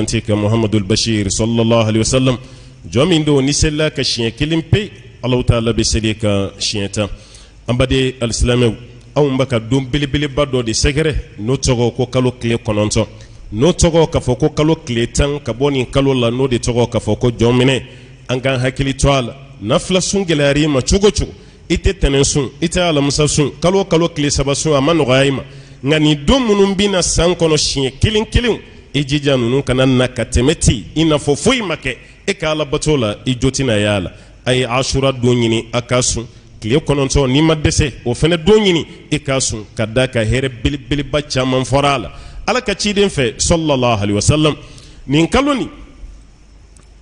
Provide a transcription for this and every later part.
fisamanti kan Muhamadul Bashir sallallahu alaihi wasallam jɔn min don n'i selila a kan siɲɛ kelen pe Alahu taala bɛ seli i kan siɲɛ tan an baden alisilamɛw anw bɛ ka don belebeleba dɔ de sɛgɛrɛ n'o tɔgɔ ko kalo tile kɔnɔntɔn n'o tɔgɔ k'a fɔ ko kalo tile tan ka bɔ nin kalo la n'o de tɔgɔ k'a fɔ ko jɔnminɛ an k'an hakili to a la nafila sun gɛlɛyara i ma cogo cogo i tɛ tɛnɛn sun i tɛ alamisa sun kalo kalo tile saba sun a ma nɔgɔya i ma nka nin don minnu bɛ na san kɔnɔ siɲɛ kelen kelen i jija ninnu kana na ka tɛmɛ ten i n'a fɔ foyi ma kɛ e ka alabato la i jo tɛna y'a la a ye asura don ɲini a ka sun tile kɔnɔntɔn n'i ma dɛsɛ o fana don ɲini i k'a sun ka d'a kan hɛrɛ belebeleba caman fɔra a la ala ka ciden fɛ sallallahu alaihi wasallam nin kalo nin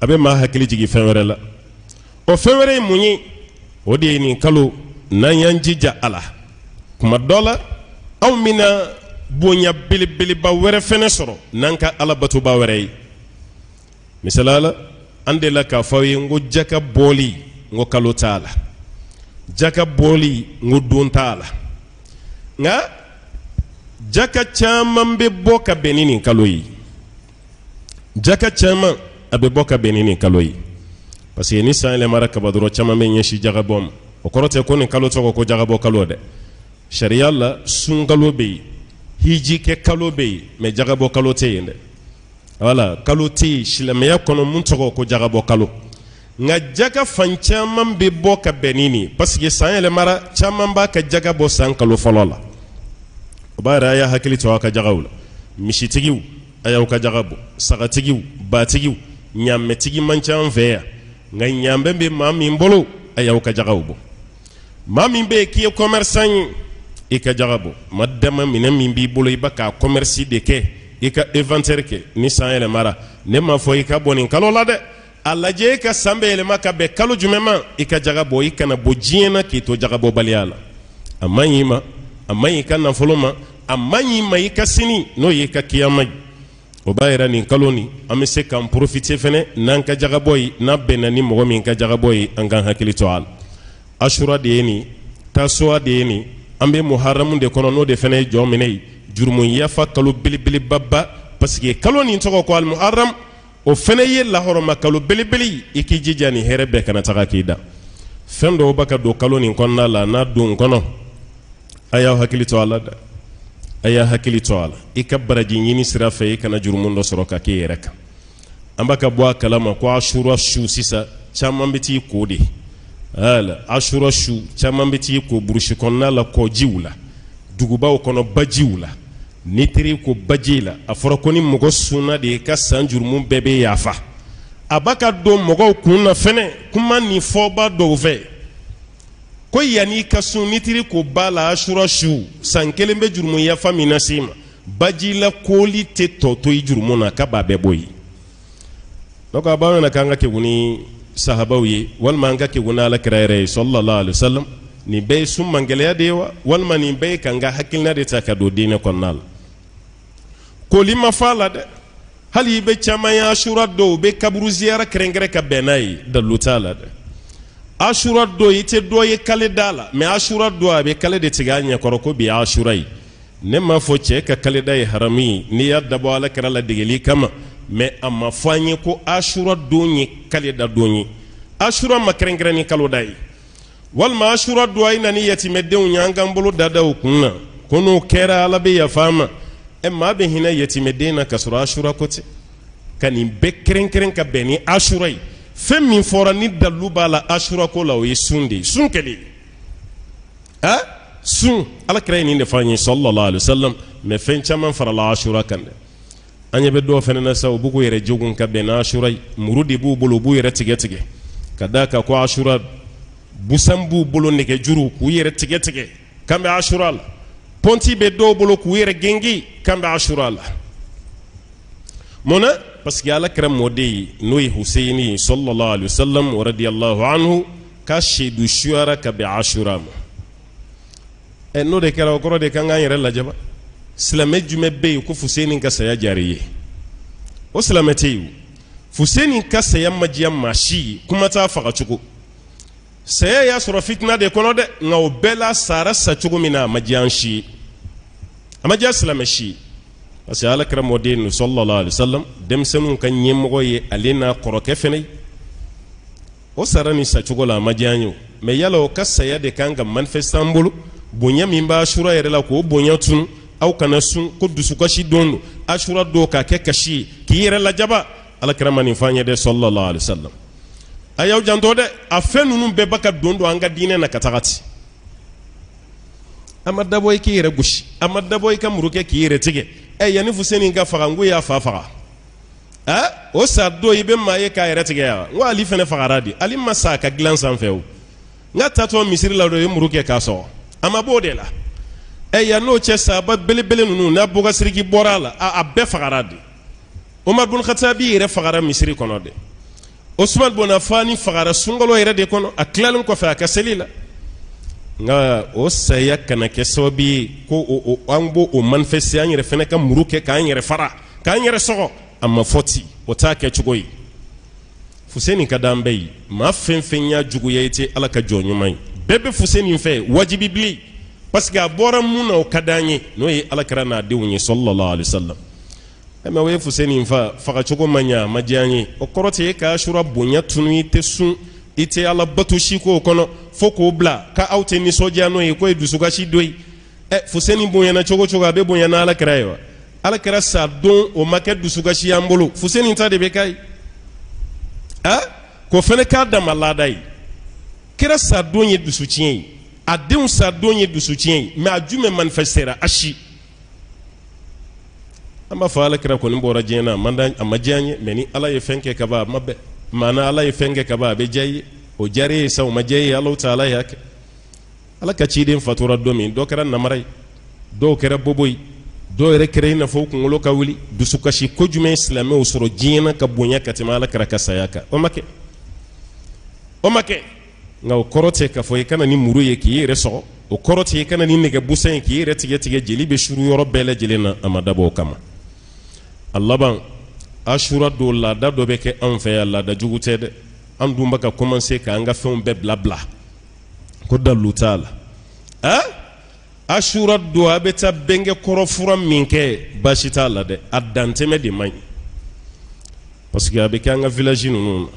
a bɛ maa hakili jigin fɛn wɛrɛ la o fɛn wɛrɛ ye mun ye o de ye nin kalo n'an y'an jija a la kuma dɔ la anw bɛna bonya belebeleba wɛrɛ fɛnɛ sɔrɔ n'an ka alabatoba wɛrɛ ye misaliya la an delila k'a fɔ aw ye n ko jaka bɔli n ko kalo t'a la jaka bɔli n ko don t'a la nka jaka caman bɛ bɔ ka bɛn ni nin kalo ye jaka caman a bɛ bɔ ka bɛn ni nin kalo ye parce que ni san yɛlɛmara kaba dɔrɔn caman bɛ ɲɛsin jagabɔ ma o kɔrɔ tɛ ko nin kalo tɔgɔ ko jagabɔ kalo dɛ sariya la sunkalo bɛ yen hiji kɛ kalo bɛ yen mais jagabɔ kalo tɛ yen dɛ wala kalo tɛ yen silamɛya kɔnɔ mun tɔgɔ ko jagabɔ kalo nka jaka fan caman bɛ bɔ ka bɛn ni nin parce que san yɛlɛmara caman b'a ka jaga bɔ san kalo fɔlɔ la o b'a yira a y'a hakili to aw ka jagaw la misitigiw a y'aw ka jaga bɔ sagatigiw batigiw ɲaamɛtigi man ca an fɛ yan nka ɲaamɛ bɛ maa min bolo a y'aw ka jagaw bɔ maa min bɛ yen k'i ye commerçant ye i ka jaga bɔ ma dama minɛn min b'i bolo i bɛ ka commerce de kɛ i ka inventaire kɛ ni san yɛlɛmara ne m'a fɔ i ka bɔ nin kalo la dɛ a lajɛ e ka san bɛ yɛlɛma ka bɛn kalo jumɛn ma i ka jaga bɔ i kana bɔ diɲɛ na k'i to jagabɔbaliya la a man ɲi i ma a man ɲi i ka nafolo ma a man ɲi i ma i ka sini n'o y'i ka kiyama ye o b'a yira nin kalo nin an bɛ se k'an profiter fɛnɛ n'an ka jagabɔ ye n'a bɛnna ni mɔgɔ min ka jagabɔ ye an k'an hakili to a la asura de ye nin tasuwa de ye nin an bɛ muharamu de kɔnɔ n'o de fɛnɛ ye jɔn minɛ ye jurumu yafa kalo belebelebaba parce que kalo nin tɔgɔ ko alimuharamu o fɛnɛ ye lahɔrɔma kalo belebele ye i k'i jija nin hɛrɛ bɛɛ kana taga k'i dan fɛn dɔw bɛ ka don kalo nin kɔnɔna la n'a don kɔnɔ a y'aw hakili to a la dɛ a y'a hakili to a la i ka baraji ɲini sira fɛ i kana jurumu dɔ sɔrɔ ka k'i yɛrɛ kan an b'a ka bɔ a kalama ko asura su sisan caman bɛ t'i ko de ala asura su caman bɛ t'i ko burusi kɔnɔna la kɔjiw la dugubaw kɔnɔ bajiw la n'i taar'i ko baji la a fɔra ko ni mɔgɔ sunna de i ka san jurumu bɛɛ bɛ yafa a b'a ka don mɔgɔw kun na fɛnɛ kuma nin fɔba dɔw fɛ ko yanni i ka sun n'i taar'i ko ba la asura su san kelen bɛ jurumu yafa min na s'i ma baji la koli tɛ tɔ to i jurumu na k'a b'a bɛɛ bɔ yen donc a b'an ɲɛna k'an ka kegun ni sahabaw ye walima an ka kegun ni ala kira yɛrɛ ye sallallahu alaihi wasallam nin bɛɛ ye sun mangɛlɛya de ye wa walima nin bɛɛ ye k'an ka hakilina de ta ka don diinɛ kɔnɔna la koli ma fɔ a la dɛ hali i bɛ caman ye asura don u bɛ kaburu ziyara kɛrɛnkɛrɛn ka bɛn n'a ye dalilu t'a la dɛ asura don i tɛ dɔ ye kale da la mais asura don a bɛ kale de tigɛ a ɲɛkɔrɔ ko bi ye asura ye ne m'a fɔ cɛ ka kaleda ye haramu ye n'i y'a dabɔ ala kira ladegeli kama mais a ma fɔ an ye ko asura don ye kaleda don ye asura ma kɛrɛnkɛrɛn ni kaloda ye walima asura don a ye na ni yatimɛdenw ye an k'an bolo dada u kun na ko n'o kɛra ala bɛ yafa an ma ɛ maa bɛ hinɛ yatimɛden na ka sɔrɔ asura ko tɛ ka nin bɛɛ kɛrɛnkɛrɛn ka bɛn ni asura ye fɛn min fɔra ni dalilu b'a la asura ko la o ye sun de ye sun kɛlen a sun ala kira ye nin de fɔ an ye sallallahu alaihi wasallam mais fɛn caman farala asura kan dɛ an ɲɛ bɛ dɔw fana na sa u b'u k'u yɛrɛ jogun ka bɛn n'asura ye muru de b'u bolo u b'u yɛrɛ tigɛ tigɛ ka d'a kan ko asura busan b'u bolo nɛgɛjuru k'u yɛrɛ tigɛ tigɛ k'an bɛ asura la pɔnti bɛ dɔw bolo k'u yɛrɛ gengi k'an bɛ asura la mun na parce que ala kira mɔden ye n'o ye huseyini ye sallallahu alaihi wasallam wa radiyallahu anhu ka seyidu suyara ka bɛn asura ma ɛ n'o de kɛra o kɔrɔ de k'an k'an yɛrɛ lajɛ ba silamɛ jumɛn bɛ yen ko fuseni ka saya diyara i ye o silamɛ tɛ yen fuseni ka saya ma diya maa si ye kuma t'a faga cogo saya y'a sɔrɔ fitina de kɔnɔ dɛ nka o bɛɛ la sara sa cogo min na a ma diya an si ye a ma diya silamɛ si ye. Parce que ala kira mɔden nu sallallahu alaihi wasallam, denmisɛnninw ka ɲɛmɔgɔ ye ale n'a kɔrɔkɛ fɛnɛ ye. O sara nin sacogo la, a ma diya an ye o. Mais yala o ka saya de kan ka manifester an bolo? Bonya min b'a asura yɛrɛ la, k'o bonya tunu, aw kana sun ko dusukasi don don, asura don k'a kɛ kasi ye k'i yɛrɛ lajaba, ala kira ma nin fɔ an ye dɛ, sallallahu alaihi wasallam. A y'aw janto dɛ, a fɛn ninnu bɛɛ ba ka don don an ka diinɛ na ka taga ten. A ma dabɔ i k'i yɛrɛ gosi, a ma dabɔ i ka muru kɛ k'i yɛrɛ tigɛ. Ɛ, yanni Fuseni ka faga, n ko y'a fa faga. Ɛ, o sa don, i bɛ maa ye k'a yɛrɛ tigɛ yan? N ko Ali fɛnɛ fagara di. Ali ma sa a ka dilan sanfɛ o, n ka tatɔ misiri la dɔ ye muru kɛ k'a sɔgɔ, a ma b'o de la. Ɛ, yan n'o cɛ, sahaba belebele ninnu n'a Bukasiriki bɔra a la, a bɛɛ fagara di. Omar bun Khatabi yɛrɛ fagara misiri kɔnɔ de. Osman bun Affani fagara sunkalo yɛrɛ de kɔnɔ, a tilalen kɔfɛ a ka seli la. Nka o saya kana kɛ sababu ye ko an b'o o manifester, an yɛrɛ fɛnɛ ka muru kɛ k'an yɛrɛ fara, k'an yɛrɛ sɔgɔ. A ma fɔ ten, o t'a kɛcogo ye. Fuseni ka d'an bɛɛ ye. Maa fɛn fɛn y'a juguya, i tɛ Ala ka jɔn ɲuman ye. Bɛɛ bɛ Fuseni fɛ wajibi bilen, parce que a bɔra mun na, o ka d'an ye, n'o ye ala kira n'a denw ye, sallallahu alaihi wasallam. Mais o ye Fuseni fa fagacogo ma ɲa, a ma diya an ye. O kɔrɔ tɛ e ka asura bonya tunu, i tɛ sun, i tɛ ala bato si k'o kɔnɔ, fo k'o bila ka aw tɛ nisɔndiya n'o ye, k'o ye dusukasi dɔ ye. Ɛ, Fuseni bonyana cogo cogo, a bɛ bonya n'ala kira ye wa? Ala kira sa don, o ma kɛ dusukasi y'an bolo, Fuseni ta de bɛ k'a ye. A k'o fana k'a dama laada ye. Kira sa don ye dusu tiɲɛ ye, a denw sa don ye dusu tiɲɛ ye, mais a jumɛn manifestera? A si. An b'a fɔ ala kira kɔni bɔra diɲɛ na, a ma diya an ye, mais ni ala ye fɛn kɛ ka ban, a ma bɛn. Maana ala ye fɛn kɛ ka ban, a bɛ diya i ye, o diyara e ye sa, o ma diya i ye, Ala ta ala y'a kɛ. Ala ka ciden fatura don min, dɔ kɛra namara ye, dɔw kɛra bobo ye, dɔw yɛrɛ kɛra i n'a fɔ u kunkolo ka wuli. Dusukasi ko jumɛn silamɛw sɔrɔ diɲɛ na ka bonya ka tɛmɛ ala kira ka saya kan? O ma kɛ, o ma kɛ. Nka o kɔrɔ tɛ k'a fɔ i kana ni muru ye k'i yɛrɛ sɔgɔ, o kɔrɔ tɛ i kana ni nɛgɛ busan ye k'i yɛrɛ tigɛ tigɛ, jeli bɛ suru yɔrɔ bɛɛ lajɛlen na. A ma dabɔ o kama. A laban, asura don laada dɔ bɛ kɛ anw fɛ yan, laada jugu tɛ dɛ. An dun bɛ ka commencer k'an ka fɛnw bɛɛ bila bila ko dalu t'a la. A asura don, a bɛ taa bɛnkɛ kɔrɔ fura min kɛ, baasi t'a la dɛ, a dantɛmɛ de man ɲi. Parce que a bɛ kɛ an ka village ninnu na,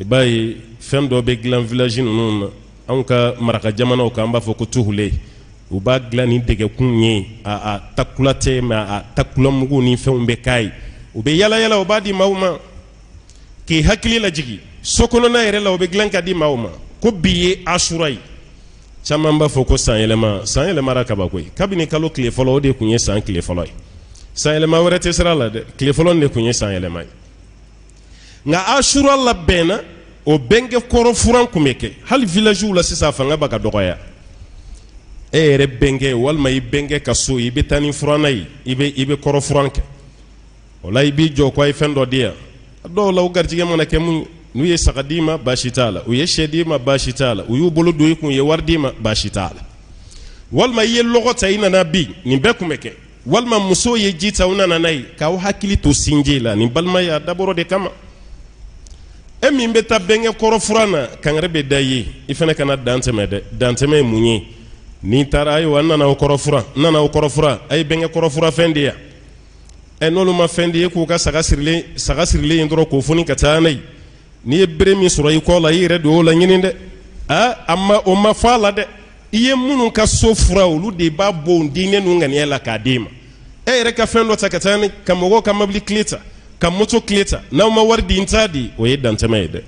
i b'a ye fɛn dɔ bɛ dilan village ninnu na, anw ka maraka jamanaw kan, an b'a fɔ ko tuhule. U b'a dilan ni dɛgɛkun ye, a takula tɛ, mais a takula mugu ni fɛnw bɛ k'a ye. U bɛ yala yala, u b'a di maaw ma k'i hakili lajigin. So kɔnɔna yɛrɛ la, u bɛ dilan ka di maaw ma ko bi ye asura ye. Caman b'a fɔ ko san yɛlɛma, san yɛlɛmara kabako ye. Kabini kalo tile fɔlɔ, o de tun ye san tile fɔlɔ ye. San yɛlɛma wɛrɛ tɛ sira la dɛ, tile fɔlɔ de tun ye san yɛlɛma ye. Nka asura labɛnna, o bɛnkɛ kɔrɔ furan tun bɛ kɛ hali villagew la. Sisan fanga b'a ka dɔgɔya. E yɛrɛ bɛnkɛ walima i bɛnkɛ ka so, i bɛ taa ni furanna ye, i bɛ kɔrɔ furan kɛ. O la, i b'i jɔ ko a ye fɛn dɔ di yan. Dɔw la, u garijɛgɛ mana kɛ mun ye, n'u ye saga d'i ma, baasi t'a la, u ye sɛ d'i ma, baasi t'a la, u y'u bolo don i kun, u ye wari d'i ma, baasi t'a la. Walima i ye lɔgɔ ta, i nana bi, nin bɛɛ tun bɛ kɛ. Walima muso ye ji ta, u nana n'a ye k'aw hakili to sinji la. Nin balimaya, a dabɔrɔ de kama. E min bɛ taa bɛnkɛ kɔrɔ furan na, kangari bɛ da i ye, i fana kana dan tɛmɛ dɛ. Dantɛmɛ ye mun ye? N'i taara, ayiwa, n nana aw kɔrɔ furan, n nana aw kɔrɔ furan, a ye bɛnkɛ kɔrɔ fura fɛn di yan. Ɛ, n'olu ma fɛn di, e k'u ka saga sirilen, saga sirilen dɔrɔn k'o foni ka taa n'a ye. N'i ye bere min sɔrɔ i kɔ la, i yɛrɛ don o la ɲini dɛ. Aa, a ma o ma fɔ a la dɛ. I ye minnu ka so fura, olu de b'a bon diinɛ ninnu ŋaniya la k'a d'e ma. E yɛrɛ ka fɛn dɔ ta ka taa ni ka mɔgɔw ka mobili kile ta, ka moto kile ta, n'aw ma wari di, n t'a di, o ye dantɛmɛ ye dɛ,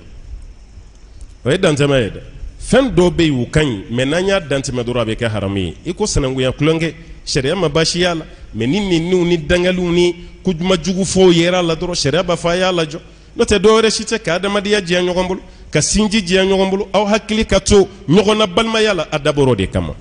o ye dantɛmɛ ye dɛ. Fɛn dɔw bɛ yen, u ka ɲi, mais n'an y'a dantɛmɛ dɔrɔn, a bɛ kɛ haramu ye. I ko sinankunya tulonkɛ, sariya ma baasi y'a la, mais ni niniw ni dangaliw ni kojugu jugu fɔw yera a la dɔrɔn, sariya b'a fɔ a y'a lajɔ. N'o tɛ, dɔwɛrɛ si tɛ ka adamadenya diya ɲɔgɔn bolo, ka sinji diya ɲɔgɔn bolo, aw hakili ka to ɲɔgɔn na balimaya la, a dabɔrɔ de kama.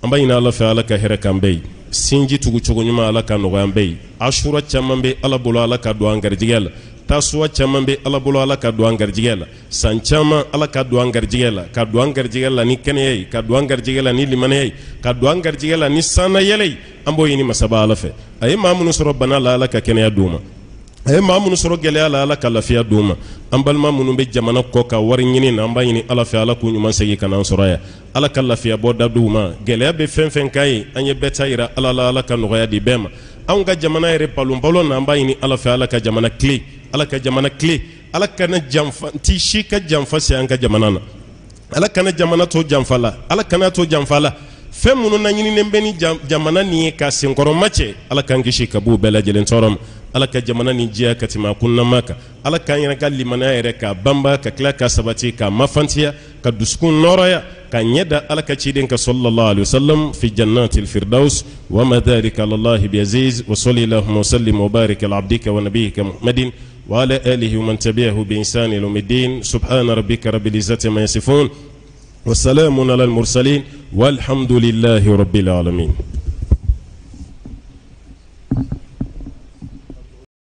An b'a ɲini Ala fɛ, Ala ka hɛrɛ k'an bɛɛ ye. Sinji tugu cogo ɲuman, Ala ka nɔgɔya an bɛɛ ye. Asura caman bɛ Ala bolo, Ala ka don an garijɛgɛ la. Tasuwa caman bɛ Ala bolo, Ala ka don an garijɛgɛ la. San caman, Ala ka don an garijɛgɛ la, ka don an garijɛgɛ la ni kɛnɛya ye, ka don an garijɛgɛ la ni limaniya ye, ka don an garijɛgɛ la ni sannayɛlɛ ye. An b'o ɲini masaba Ala fɛ. A ye maa minnu sɔrɔ bana la, Ala ka kɛnɛya d'u ma. A ye maa minnu sɔrɔ gɛlɛya la, Ala ka lafiya d'u ma. An balima minnu bɛ jamana kɔ ka wari ɲini na, an b'a ɲini Ala fɛ, Ala k'u ɲuman segin ka n'an sɔrɔ yan. Ala ka lafiya bɔ da d'u ma. Gɛlɛya bɛ fɛn fɛn kan ye, an ye bɛɛ ta yira Ala la, Ala ka nɔgɔya di bɛɛ ma. Anw ka jamana yɛrɛ balonbalon na, an b'a ɲini Ala fɛ, Ala ka jamana tilen, Ala ka jamana tilen. Ala kana janfanti si ka janfa se an ka jamana na. Ala kana jamana to janfa la, Ala kana to janfa la. Fɛn minnu na ɲininen bɛ ni jamana nin ye ka senkɔrɔma cɛ, Ala k'an kisi ka b'u bɛɛ lajɛlen tɔɔrɔ ma. Ala ka jamana nin jɛya ka tɛmɛ a kunnama kan. Ala k'an yɛrɛ ka limaniya yɛrɛ k'a banba, ka tila ka sabati, k'a mafantiya, ka dusukun nɔrɔya, ka ɲɛ da Ala ka ciden kan sallallahu alaihi wasallam fi jannatil firdaus. Wa ma dhalika ala Allahi bi aziz. Wa salli allahumma wa sallim wa barik ala abdika wa nabiyyika Muhammadin wa ala alihi wa man tabi'ahu bi ihsan ila yawmiddin. Subhana rabbika rabbil izzati ma yasifun wa salamun ala al mursalin walhamdulillahi rabbil alamin.